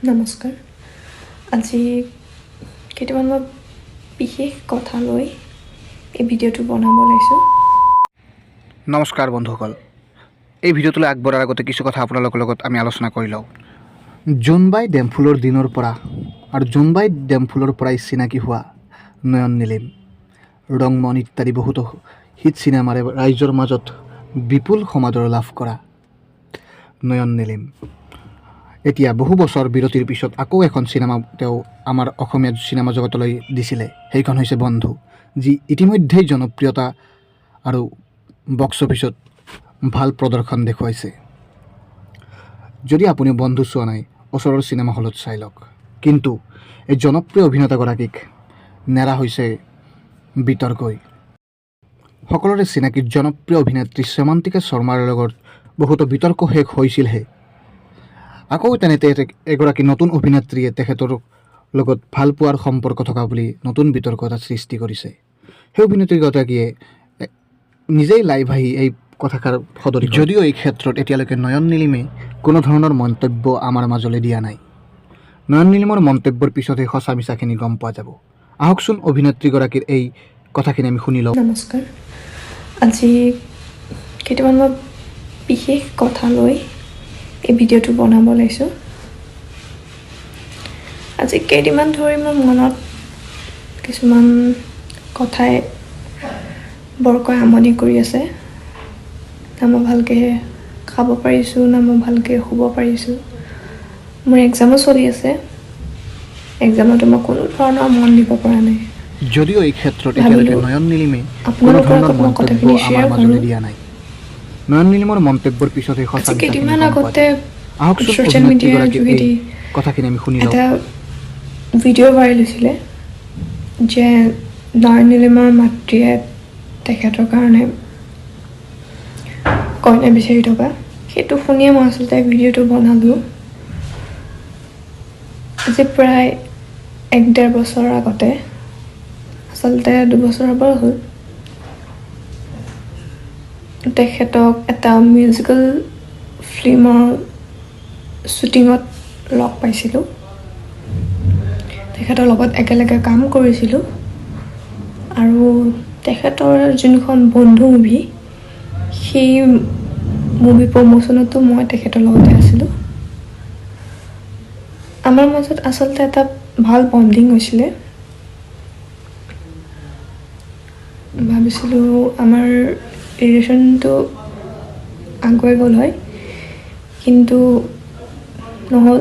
নমস্কাৰ। আজি কেইটামান মই বিশেষ কথা লৈ এই ভিডিঅ'টো বনাব ওলাইছোঁ। নমস্কাৰ বন্ধুসকল, এই ভিডিঅ'টোলৈ আগবঢ়াৰ আগতে কিছু কথা আপোনালোকৰ লগত আমি আলোচনা কৰি লওঁ। জোনবাই ডেমফুলৰ দিনৰ পৰা আৰু জোনবাই ডেমফুলৰ পৰাই চিনাকি হোৱা নয়ন নীলিম, ৰংমন ইত্যাদি বহুতো হিট চিনেমাৰে ৰাইজৰ মাজত বিপুল সমাদৰ লাভ কৰা নয়ন নীলিম এতিয়া বহু বছৰ বিৰতিৰ পিছত আকৌ এখন চিনেমা তেওঁ আমাৰ অসমীয়া চিনেমা জগতলৈ দিছিলে। সেইখন হৈছে বন্ধু, যি ইতিমধ্যেই জনপ্ৰিয়তা আৰু বক্স অফিচত ভাল প্ৰদৰ্শন দেখুৱাইছে। যদি আপুনি বন্ধু চোৱা নাই, ওচৰৰ চিনেমা হলত চাই লওক। কিন্তু এই জনপ্ৰিয় অভিনেতাগৰাকীক নেৰা হৈছে বিতৰ্কই। সকলোৰে চিনাকি জনপ্ৰিয় অভিনেত্ৰী শ্যামন্তিকা শৰ্মাৰ লগত বহুতো বিতৰ্ক শেষ হৈছিলহে, আকৌ তেনেতে এগৰাকী নতুন অভিনেত্ৰীয়ে তেখেতৰ লগত ভাল পোৱাৰ সম্পৰ্ক থকা বুলি নতুন বিতৰ্ক এটা সৃষ্টি কৰিছে। সেই অভিনেত্ৰীগৰাকীয়ে নিজেই লাইভ আহি এই কথাষাৰ সদৰি। যদিও এই ক্ষেত্ৰত এতিয়ালৈকে নয়ন নীলিমে কোনো ধৰণৰ মন্তব্য আমাৰ মাজলৈ দিয়া নাই। নয়ন নীলিমৰ মন্তব্যৰ পিছতহে সঁচা মিছাখিনি গম পোৱা যাব। আহকচোন, অভিনেত্ৰীগৰাকীৰ এই কথাখিনি আমি শুনি লওঁ। নমস্কাৰ। আজি কেইটামান মই বিশেষ কথা লৈ এই ভিডিঅ'টো বনাব ওলাইছোঁ। আজি কেইদিনমান ধৰি মোৰ মনত কিছুমান কথাই বৰকৈ আমনি কৰি আছে। না মই ভালকৈ খাব পাৰিছোঁ, না মই ভালকৈ শুব পাৰিছোঁ। মোৰ এক্সামো চলি আছে। এক্সামতো মই কোনো ধৰণৰ মন দিব পৰা নাই। যদিও এই ক্ষেত্ৰত এতিয়ালৈকে ভাবিলোঁ নয়ন নীলিমে কোনো আপোনালোকৰ ধৰণৰ আগত মই মন্তব্য কথাখিনি আমাৰ শ্বেয়াৰ মাজলৈ কৰোঁ। দিয়া নাই। নয়ন নীলিমৰ মন্তব্যৰ পিছতহে সঁচা আজি মিছাখিনি কেইদিনমান গম পোৱা আগতে যাব। আহকচোন, ছ'চিয়েল মিডিয়াৰ অভিনেত্ৰীগৰাকীৰ এই যোগেদি কথাখিনি আমি শুনি লওঁ। এটা ভিডিঅ' ভাইৰেল হৈছিলে যে নয়ন নীলিমৰ মাতৃয়ে তেখেতৰ কাৰণে কইনা বিচাৰি থকা। সেইটো শুনিয়ে মই আচলতে ভিডিঅ'টো বনালোঁ। আজি প্ৰায় এক ডেৰ বছৰৰ আগতে, আচলতে 2 বছৰৰ পৰা হ'ল, তেখেতক এটা মিউজিকেল ফিল্মৰ শ্বুটিঙত লগ পাইছিলোঁ। তেখেতৰ লগত একেলগে কাম কৰিছিলোঁ আৰু তেখেতৰ যোনখন বন্ধু মুভি, সেই মুভি প্ৰমোশ্যনতো মই তেখেতৰ লগতে আছিলোঁ। আমাৰ মাজত আচলতে এটা ভাল বণ্ডিং হৈছিলে। ভাবিছিলোঁ আমাৰ ৰিলেশ্যনটো আগুৱাই গ'ল হয়, কিন্তু নহ'ল।